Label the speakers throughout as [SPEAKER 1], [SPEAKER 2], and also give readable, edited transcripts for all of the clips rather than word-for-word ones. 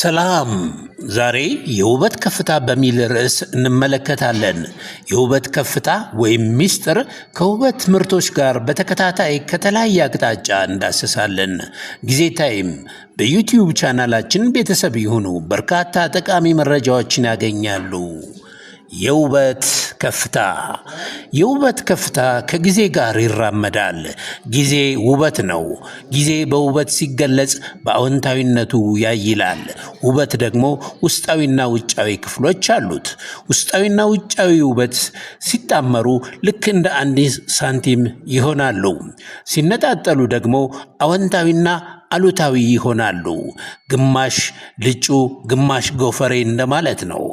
[SPEAKER 1] ሰላም፣ ዛሬ የውበት ከፍታ በሚል ርዕስ እንመለከታለን። የውበት ከፍታ ወይም ሚስጥር ከውበት ምርቶች ጋር በተከታታይ ከተለያየ አቅጣጫ እንዳስሳለን። ጊዜ ታይም በዩቲዩብ ቻናላችን ቤተሰብ ይሁኑ። በርካታ ጠቃሚ መረጃዎችን ያገኛሉ። የውበት ከፍታ። የውበት ከፍታ ከጊዜ ጋር ይራመዳል። ጊዜ ውበት ነው። ጊዜ በውበት ሲገለጽ በአዎንታዊነቱ ያይላል። ውበት ደግሞ ውስጣዊና ውጫዊ ክፍሎች አሉት። ውስጣዊና ውጫዊ ውበት ሲጣመሩ ልክ እንደ አንድ ሳንቲም ይሆናሉ። ሲነጣጠሉ ደግሞ አዎንታዊና አሉታዊ ይሆናሉ። ግማሽ ልጩ ግማሽ ጎፈሬ እንደማለት ነው።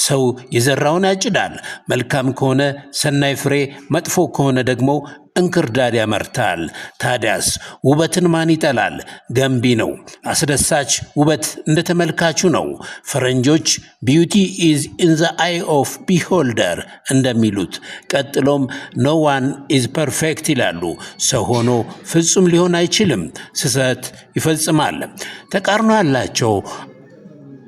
[SPEAKER 1] ሰው የዘራውን ያጭዳል። መልካም ከሆነ ሰናይ ፍሬ፣ መጥፎ ከሆነ ደግሞ እንክርዳድ ያመርታል። ታዲያስ ውበትን ማን ይጠላል? ገንቢ ነው። አስደሳች ውበት እንደ ተመልካቹ ነው። ፈረንጆች "Beauty is in the eye of beholder" እንደሚሉት፣ ቀጥሎም "No one is perfect" ይላሉ። ሰው ሆኖ ፍጹም ሊሆን አይችልም። ስህተት ይፈጽማል። ተቃርኖ ያላቸው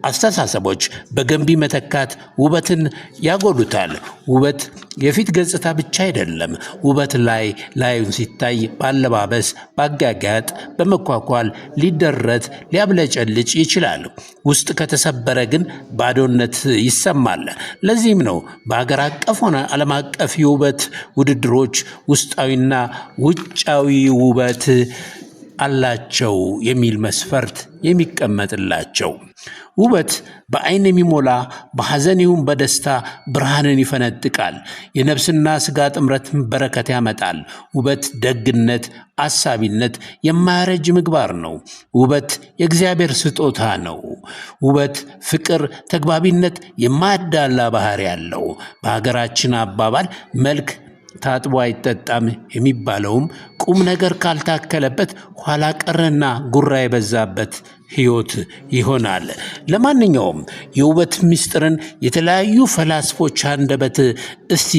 [SPEAKER 1] አስተሳሰቦች በገንቢ መተካት ውበትን ያጎሉታል። ውበት የፊት ገጽታ ብቻ አይደለም። ውበት ላይ ላዩን ሲታይ በአለባበስ፣ በአጋጋጥ፣ በመኳኳል ሊደረት ሊያብለጨልጭ ይችላል። ውስጥ ከተሰበረ ግን ባዶነት ይሰማል። ለዚህም ነው በሀገር አቀፍ ሆነ ዓለም አቀፍ የውበት ውድድሮች ውስጣዊና ውጫዊ ውበት አላቸው የሚል መስፈርት የሚቀመጥላቸው። ውበት በዓይን የሚሞላ፣ በሐዘን ይሁን በደስታ ብርሃንን ይፈነጥቃል። የነፍስና ሥጋ ጥምረትን በረከት ያመጣል። ውበት ደግነት፣ አሳቢነት፣ የማያረጅ ምግባር ነው። ውበት የእግዚአብሔር ስጦታ ነው። ውበት ፍቅር፣ ተግባቢነት፣ የማያዳላ ባህሪ ያለው። በሀገራችን አባባል መልክ ታጥቦ አይጠጣም የሚባለውም ቁም ነገር ካልታከለበት ኋላ ቀርና ጉራ የበዛበት ሕይወት ይሆናል። ለማንኛውም የውበት ምስጢርን የተለያዩ ፈላስፎች አንደበት እስቲ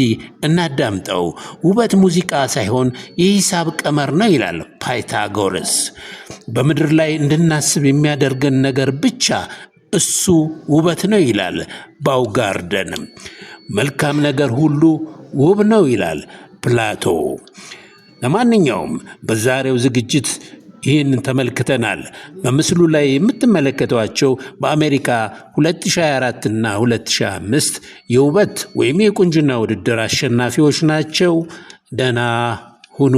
[SPEAKER 1] እናዳምጠው። ውበት ሙዚቃ ሳይሆን የሂሳብ ቀመር ነው ይላል ፓይታጎረስ። በምድር ላይ እንድናስብ የሚያደርገን ነገር ብቻ እሱ ውበት ነው ይላል ባውጋርደን። መልካም ነገር ሁሉ ውብ ነው ይላል ፕላቶ። ለማንኛውም በዛሬው ዝግጅት ይህንን ተመልክተናል። በምስሉ ላይ የምትመለከቷቸው በአሜሪካ 2024 እና 2025 የውበት ወይም የቁንጅና ውድድር አሸናፊዎች ናቸው። ደህና ሁኑ።